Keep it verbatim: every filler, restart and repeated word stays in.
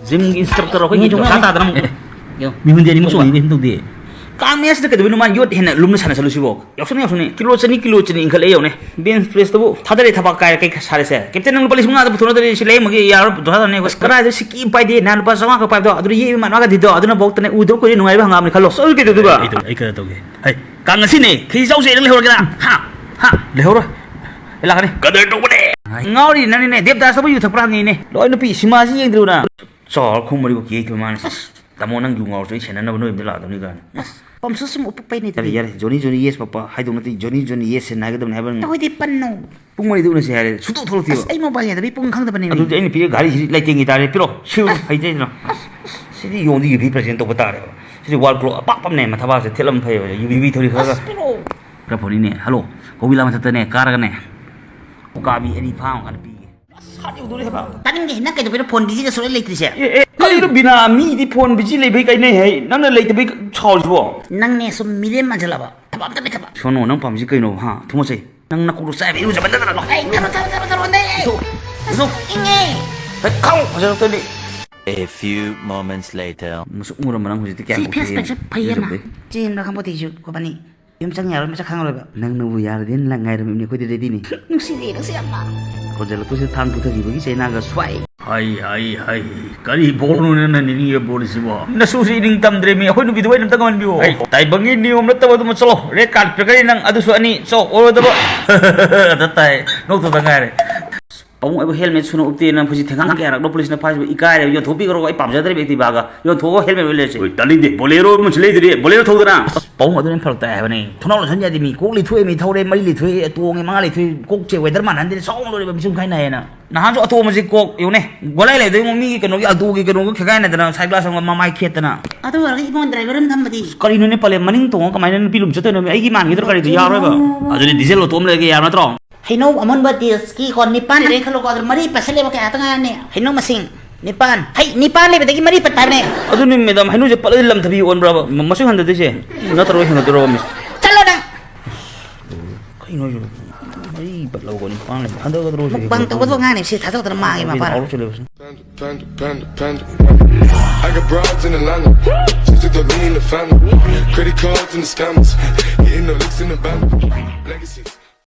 ꯖꯤꯝꯒꯤ instructor ꯑꯩꯈꯣꯏꯒꯤ ꯃꯤ ꯗꯣꯁꯥ ꯇꯥꯗꯅ ꯑꯃꯨꯛ꯫ ꯑꯦ, ꯌꯦꯡꯉꯣ꯫ ꯃꯤꯍꯨꯟꯗꯤ ꯑꯅꯤꯃꯛ ꯆꯣꯡꯉꯤꯅꯦ, ꯀꯩꯝ ꯇꯧꯗꯦ꯫ ꯀꯥꯡ ꯃꯌꯥꯁꯤꯗ ꯀꯩꯗꯧꯕꯩꯅꯣ ꯃꯥ ꯌꯣꯠ ꯍꯦꯟꯅ ꯂꯨꯝꯅ ꯁꯥꯟꯅꯁꯜꯂꯨꯁꯤꯕꯣ? ꯌꯥꯎꯁꯅꯨ, ꯌꯥꯎꯁꯅꯨ꯫ ꯀꯤꯂꯣ ꯆꯅꯤ, ꯀꯤꯂꯣ ꯆꯅꯤ ꯏꯟꯈꯠꯂꯛꯑꯦ ꯌꯦꯡꯉꯨꯅꯦ꯫ ꯕꯦꯟꯁ ꯄ꯭ꯔꯦꯁꯇꯕꯨ ꯊꯥꯗꯔꯦ, ꯊꯕꯥꯛ ꯀꯥꯏꯔꯦ, ꯀꯩ ꯁꯥꯔꯦꯁꯦ? ꯀꯦꯞꯇꯦꯟ, ꯅꯪ ꯂꯨꯄꯥ ꯂꯤꯁꯤꯡ ꯃꯉꯥꯗ ꯄꯨꯊꯣꯛꯅꯗ꯭ꯔꯗꯤ ꯁꯤ ꯂꯩꯔꯝꯃꯒꯦ, ꯌꯥꯔꯣꯏ, ꯗꯣꯁꯥ ꯇꯥꯅꯤ꯫ ꯑꯁ, ꯀꯗꯥꯏꯗ ꯁꯤꯀꯤ ꯄꯥꯏꯗꯦ, ꯅꯍꯥꯟ ꯂꯨꯄꯥ ꯆꯥꯝꯃꯉꯥ ꯈꯛ ꯄꯥꯏꯕꯗꯣ, ꯑꯗꯨꯗ ꯌꯦꯛꯏ ꯃꯥꯟꯅꯒ ꯗꯤꯗꯣ, ꯑꯗꯨꯅ ꯕꯣꯛꯇꯅꯦ ꯎꯗꯕ ꯀꯨꯏꯔꯦ, ꯅꯨꯡꯉꯥꯏꯕ ꯍꯪꯒꯥꯝꯅꯤ ꯈꯜꯂꯣ꯫ ꯁꯣꯏ ꯀꯩꯗꯧꯗꯣꯏꯕ? ꯑꯩ ꯇꯧ-, ꯑꯩ ꯀꯩꯗꯧ ꯇꯧꯒꯦ? ꯍꯩ, ꯀꯥꯡ ꯉꯁꯤꯅꯦ, ꯈꯦꯆꯤ ꯆꯥꯎꯁꯦ, ꯅꯪ ꯂꯩꯍꯧꯔꯒꯦꯔꯥ? ꯍꯥ? ꯍꯥ? ꯂꯩꯍꯧꯔꯣꯏ꯫ ꯑꯩ ꯂꯥꯛꯀꯅꯤ꯫ ꯀꯗꯔ ꯇꯧꯕꯅꯦ꯫ ꯉꯥꯎꯔꯤ ꯅꯪꯅꯤꯅꯦ, ꯗꯦꯕꯗꯥꯁꯇꯕꯨ ꯌꯨ ꯊꯛꯄ꯭ꯔꯥ ꯍꯪꯉꯤꯅꯦ꯫ ꯂꯣꯏ ꯅꯨꯄꯤ, ꯁꯤꯃꯥꯁꯤ ꯌꯦꯡꯗ꯭ꯔꯤꯕ ꯅꯪ? ꯆꯥꯎꯔ ꯈꯨꯝꯕꯅꯤꯕꯨ ꯀꯤꯍꯩ ꯊꯣꯏ ꯃꯥꯅ꯫ ꯑꯁ, ꯇꯥꯃꯣ, ꯅꯪ ꯌꯨ ꯉꯥꯎꯔꯁꯨ ꯑꯩ ꯁꯦꯟꯅꯅꯕ ꯅꯣꯏ ꯌꯨꯝꯗ ꯂꯥꯛꯀꯗꯕꯅꯤ ꯀꯥꯏꯅ꯫ ꯑꯁ, ꯄꯝꯁꯨ ꯁꯨꯝ ꯎꯄꯛꯄꯩꯅꯦ ꯌꯥꯔꯦ, ꯑꯗꯨꯗꯤ꯫ ꯌꯥꯔꯦ, ꯖꯣꯅꯤ ꯖꯣꯅꯤ ꯌꯦꯁ ꯄꯄꯥ ꯍꯥꯏꯗꯧ ꯅꯠꯇꯦ, ꯖꯣꯅꯤ ꯖꯣꯅꯤ ꯌꯦꯁ ꯁꯦꯟ ꯍꯥꯏꯒꯗꯕꯅꯤ ꯍꯥꯏꯕ ꯅꯪ꯫ ꯑꯩꯈꯣꯏꯗꯤ ꯄꯟꯅꯣ꯫ ꯄꯨꯡ ꯃꯔꯤꯗ ꯎꯅꯁꯦ ꯍꯥꯏꯔꯦ, ꯁꯨꯡꯊꯣꯛ ꯊꯣꯛꯂꯛꯇꯦꯕ꯫ ꯑꯁ, ꯑꯩ ꯃꯣꯕꯥꯏꯜ ꯌꯥꯗꯕꯩ ꯄꯨꯡ ꯈꯪꯗꯕꯅꯦ ꯃꯤ꯫ ꯑꯗꯨꯗꯤ ꯑꯩꯅ ꯄꯤꯔꯦ ꯘꯥꯔꯤꯁꯤ ꯂꯩꯇꯦꯡꯒꯤ ꯇꯥꯔꯦ, ꯄꯤꯔꯣ, ꯁꯤꯔꯣ, ꯑꯁ꯫ ꯍꯩꯇꯦ ꯍꯩꯇꯅ꯫ ꯑꯁ, ꯑꯁ, ꯁꯤꯗꯤ ꯌꯣꯡꯗꯤ ꯌꯨꯕꯤ ꯄ꯭ꯔꯁꯤꯗꯦꯟ ꯇꯧꯕ ꯇꯥꯔꯦꯕ꯫ ꯁꯤꯗꯤ ꯋꯥꯜ ꯀ꯭ꯂꯣꯛ ꯑꯄꯥꯛꯄ ꯑꯃꯅꯦ ꯃꯊꯕꯥꯛꯁꯦ ꯊꯦꯠꯂꯝ ꯐꯩꯕ, ꯌꯨꯕꯤ ꯊꯧꯔꯤ ꯈꯔꯒ꯫ ꯑꯁ, ꯄꯤꯔꯛꯑꯣ꯫ ꯈꯔ ꯐꯣꯟꯅꯤꯅꯦ, ꯍꯜꯂꯣ, ꯀꯧꯕꯤꯂꯥ ꯃꯊꯛꯇꯅꯦ ꯀꯥꯔꯒꯅꯦ, ꯎꯀꯥꯕꯤ ꯑꯅꯤ ꯐꯥ ꯑꯃ ꯀꯥꯟꯗ ꯄꯤꯒꯦ꯫ ꯑꯁ, ꯁꯥꯠ ꯌꯧꯗꯣꯔꯦ ꯍꯥꯏꯕ꯫ ꯇꯥꯅꯤꯡꯗꯦ, ꯅꯪ ꯀꯩꯗꯧꯕꯩꯅꯣ ꯐꯣꯟ ꯕꯤꯖꯤꯗ ꯁꯨꯡꯂꯩ ꯂꯩꯇ꯭ꯔꯤꯁꯦ? ꯑꯦ, ꯑꯦ, ꯀꯔꯤꯅꯣ ꯕꯤꯅꯥ, ꯃꯤꯗꯤ ꯐꯣꯟ ꯕꯤꯖꯤ ꯂꯩꯕꯩ ꯀꯥꯏꯅꯩ ꯍꯥꯏ, ꯅꯪꯅ ꯂꯩꯇꯕꯩ ꯁꯥꯎꯔꯤꯁꯤꯕꯣ? ꯅꯪꯅꯦ ꯁꯨꯝ ꯃꯤꯔꯦꯝ ꯃꯥꯟꯁꯤꯜꯂꯕ, ꯊꯕꯛ ꯑꯝꯇ ꯂꯩꯇꯕ꯫ ꯁꯣꯅꯣ, ꯅꯪ ꯄꯥꯝꯃꯤꯁꯤ ꯀꯩꯅꯣ, ꯍꯥ? ꯊꯨꯃꯣꯠꯆꯩ꯫ ꯅꯪ ꯅꯀꯣꯛꯇꯣ ꯆꯥꯏꯕ ꯏꯔꯨꯖꯃꯟꯗꯅ ꯂꯥꯛꯑꯣ꯫ ꯑꯩ ꯊꯔꯣ, ꯊꯔꯣ, ꯊꯔꯣ, ꯊꯔꯣ, ꯅꯦ꯫ ꯏꯊꯣꯛ, ꯏꯊꯣꯛ꯫ ꯏꯪꯉꯦ꯫ ꯍꯦꯛ ꯈꯥꯎ, ꯐꯖꯔꯛꯇꯣꯏꯅꯤ꯫ A few moments later. ꯃꯁꯛ ꯃꯨꯔꯝꯕ ꯅꯪ ꯍꯧꯖꯤꯛꯇꯤ ꯀꯌꯥꯝ ꯁꯤ ꯐꯦꯁ ꯄꯦꯛꯁꯦ ꯐꯩꯌꯦꯅ꯫ ꯏꯔꯨꯖꯕꯗꯩ꯫ ꯆꯦꯟꯕ꯭ꯔꯥ ꯈꯪꯄꯣꯠꯇꯦ ꯑꯩꯁꯨ, ꯈꯣꯠꯄꯅꯤ꯫ ꯌꯨꯝ ꯆꯪ ꯌꯥꯔꯣꯏ, ꯃꯁꯛ ꯈꯪꯉꯔꯣꯏꯕ꯫ ꯅꯪꯅꯕꯨ ꯌꯥꯔꯗꯤ ꯂꯥꯛ ꯉꯥꯏꯔꯝꯃꯤꯕꯅꯤ, ꯑꯩꯈꯣꯏꯗꯤ ꯔꯦꯗꯤꯅꯤ꯫ ꯅꯨꯡꯁꯤꯔꯦ ꯅꯪꯁꯦ ꯌꯥꯝꯅ꯫ ꯀꯣꯟꯖꯜꯂꯛꯄꯁꯤꯗ ꯊꯥꯡ ꯄꯨꯊꯈꯤꯕꯒꯤ ꯆꯩꯅꯥꯒ ꯁ꯭ꯋꯥꯏ꯫ ꯍꯩ, ꯍꯩ, ꯍꯩ, ꯀꯔꯤ ꯕꯣꯜꯅꯣ ꯅꯪꯅ ꯅꯤꯡꯉꯤꯕ ꯕꯣꯜꯁꯤꯕꯣ? ꯅꯁꯨꯁꯤ ꯏꯅꯤꯡ ꯇꯝꯗ꯭ꯔꯦꯃꯤ, ꯑꯩꯈꯣꯏ ꯅꯨꯄꯤꯗꯨ ꯑꯣꯏꯅ ꯑꯝꯇ ꯉꯝꯍꯟꯕꯤꯌꯣ꯫ ꯍꯩ, ꯇꯥꯏꯕꯪꯒꯤ ꯅꯤꯌꯣꯝ ꯅꯠꯇꯕ ꯑꯗꯨꯃ ꯆꯠꯂꯣ, ꯔꯦꯗ ꯀꯥꯔꯠ ꯄꯤꯔꯛꯀꯅꯤ ꯅꯪ, ꯑꯗꯨꯁꯨ ꯑꯅꯤ, ꯆꯣ, ꯑꯣꯏꯔꯣꯏꯗꯕ꯫ ꯑꯗ ꯇꯥꯏ, ꯅꯣꯛꯇꯧꯗ ꯉꯥꯏꯔꯦ꯫ ꯄꯥꯕꯨꯡ, ꯑꯩꯕꯨ ꯍꯦꯜꯃꯦꯠ ꯁꯨꯅ ꯎꯞꯇꯦ, ꯅꯪ ꯍꯧꯖꯤꯛ ꯊꯦꯡꯒꯥꯡ ꯀꯌꯥꯔꯛꯅꯣ ꯄꯨꯂꯤꯁꯅ ꯐꯥꯔꯤꯁꯤꯕꯨ? ꯏꯀꯥꯏꯔꯦ, ꯌꯣꯟꯊꯣꯛꯄꯤꯈ꯭ꯔꯣ, ꯑꯩ ꯄꯥꯝꯖꯗ꯭ꯔꯦꯕ ꯑꯦꯛꯇꯤꯚꯥꯒ꯫ ꯌꯣꯟꯊꯣꯛꯑꯣ, ꯍꯦꯜꯃꯦꯠ ꯑꯣꯏꯅ ꯂꯩꯔꯁꯤ꯫ ꯍꯣꯏ, ꯇꯥꯅꯤꯡꯗꯦ, ꯕꯣꯂꯦꯔꯣ ꯑꯃꯁꯨ ꯂꯩꯗ꯭ꯔꯤ, ꯕꯣꯂꯦꯔꯣ ꯊꯧꯗꯅ꯫ ꯑꯁ, ꯄꯥꯕꯨꯡ, ꯑꯗꯨꯅ ꯍꯦꯟꯅ ꯐꯔꯛ ꯇꯥꯏ ꯍꯥꯏꯕꯅꯦ꯫ ꯊꯣꯡꯅꯥꯎ ꯂꯣꯟꯁꯤꯟ ꯌꯥꯗꯦ ꯃꯤ, ꯀꯣꯛ ꯂꯤꯊꯣꯛꯑꯦ ꯃꯤ, ꯊꯧꯔꯦ, ꯃꯔꯤ ꯂꯤꯊꯣꯛꯑꯦ, ꯇꯣꯡꯉꯦ, ꯃꯉꯥ ꯂꯤꯊꯣꯛꯑꯦ, ꯀꯣꯛꯁꯦ ꯋꯦꯗꯔ ꯃꯥꯟꯅꯍꯟꯗꯦ, ꯁꯥꯎ ꯂꯣꯏꯔꯦꯕ, ꯃꯤꯁꯨꯝ ꯈꯥꯏꯅꯩꯌꯦꯅ꯫ ꯅꯍꯥꯟꯁꯨ ꯑꯇꯣꯝꯕꯁꯤ ꯀꯣꯛ ꯌꯦꯡꯉꯨꯅꯦ, ꯒꯣꯂꯥꯏ ꯂꯩꯗꯣꯏ ꯃꯤꯒꯤ ꯀꯩꯅꯣꯒꯤ, ꯑꯜꯇꯣꯒꯤ ꯀꯩꯅꯣꯒ ꯈꯦꯒꯥꯏꯅꯗꯅ, ꯁꯥꯏꯠ ꯒ꯭ꯂꯥꯁ ꯑꯃꯒ ꯃꯃꯥꯏ ꯈꯦꯠꯇꯅ꯫ ꯑꯗꯨ ꯑꯣꯏꯔꯒ ꯏꯕꯨꯡꯉꯣ ꯗ꯭ꯔꯥꯏꯚꯔ ꯑꯃ ꯊꯝꯕꯗꯤ? ꯑꯁ, ꯀꯔꯤꯅꯣꯅꯦ ꯄꯂꯦ, ꯃꯅꯤꯡ ꯇꯣꯡꯉꯒ ꯀꯃꯥꯏꯅ ꯅꯨꯄꯤ ꯂꯨꯝ ꯆꯠꯇꯣꯏꯅꯣ? ꯑꯩꯒꯤ ꯃꯥꯟꯈꯤꯗ꯭ꯔꯣ ꯒꯥꯔꯤꯗꯣ? ꯌꯥꯔꯣꯏꯕ꯫ ꯑꯗꯨꯗꯤ ꯗꯤꯖꯜ ꯑꯣꯇꯣ ꯑꯃ ꯂꯩꯔꯒ ꯌꯥꯕ ꯅꯠꯇ꯭ꯔꯣ? ꯍꯩꯅꯧ ꯑꯃꯨꯟꯕ ꯗꯤꯁꯀꯤ ꯀꯣ ꯅꯤꯄꯥꯟ ꯂꯩꯔꯦ ꯈꯜꯂꯣꯀꯣ, ꯑꯗꯨ ꯃꯔꯤ ꯄꯠꯁꯜꯂꯦꯕ, ꯀꯌꯥꯇ ꯉꯥꯏꯔꯅꯤ? ꯍꯩꯅꯧ ꯃꯁꯤꯡ ꯅꯤꯄꯥꯟ꯫ ꯍꯩ ꯅꯤꯄꯥꯟ ꯂꯩꯕꯗꯒꯤ ꯃꯔꯤ ꯄꯠꯄ ꯍꯥꯏꯕꯅꯦ꯫ ꯑꯗꯨꯅꯤ ꯃꯦꯗꯥꯝ, ꯍꯩꯅꯧꯁꯦ ꯄꯠꯂꯗꯤ ꯂꯝ ꯊꯕꯤ ꯑꯣꯟꯕ꯭ꯔꯕ? ꯃ-, ꯃꯁꯤꯡ ꯍꯟꯊꯗꯣꯏꯁꯦ ꯅꯠꯇ꯭ꯔꯒ ꯍꯦꯟꯒꯠꯇꯣꯏꯔꯕ, ꯃꯤꯁ? ꯆꯠꯂꯣ ꯅꯪ꯫ ꯀꯩꯅꯣ ꯍꯥꯏꯁꯤꯕꯣ? ꯑꯩ ꯕꯠ ꯂꯧꯕ ꯅꯤꯄꯥꯟ ꯂꯩꯕ ꯍꯟꯊꯒꯗ꯭ꯔꯣ ꯁꯤꯗꯤ? ꯃꯨꯛꯕꯥꯡ ꯇꯧꯒꯗꯕ ꯑꯉꯥꯡꯅꯦꯕ ꯁꯤ ꯊꯥꯗꯣꯛꯇꯅ ꯃꯥꯡꯉꯦ ꯃꯄꯥꯅ꯫ ꯑꯥꯎꯠ ꯆꯠꯂꯦꯕ ꯁꯤ꯫ Panda, panda, panda, panda. I got broads in Atlanta. Just took the lean, the family. Credit cards and the scammers. Hitting the licks in the van. Legacies.